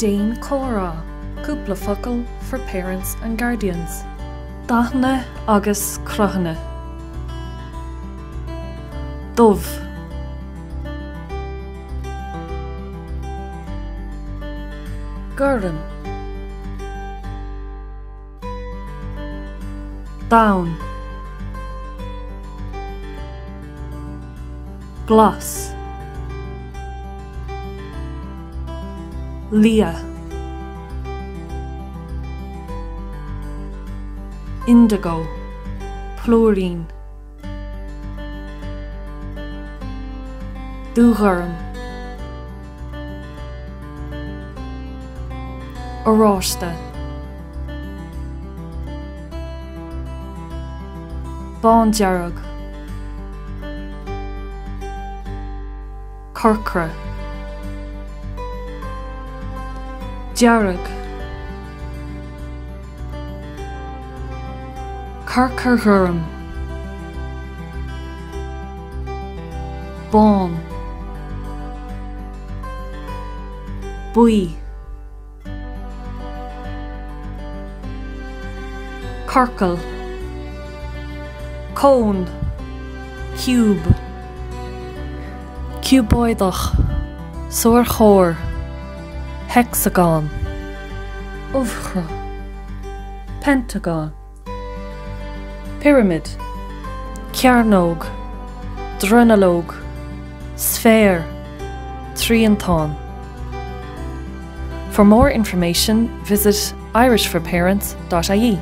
Déan comhrá, cúpla focal for parents and guardians. Dathanna agus cruthanna. Dubh. Gorm. Donn. Glas. Liath. Indigo. Plúirín. Dúghorm. Oráiste. Bándearg. Corcra. Dearg. Corcarghorm. Bán. Buí. Ciorcal. Cón. Ciúb. Ciúbóidach. Soarchóir. Hexagon. Ubhchruth. Pentagon. Pyramid. Cearnóg. Dronuilleog. Sféar. Triantán. For more information, visit irishforparents.ie.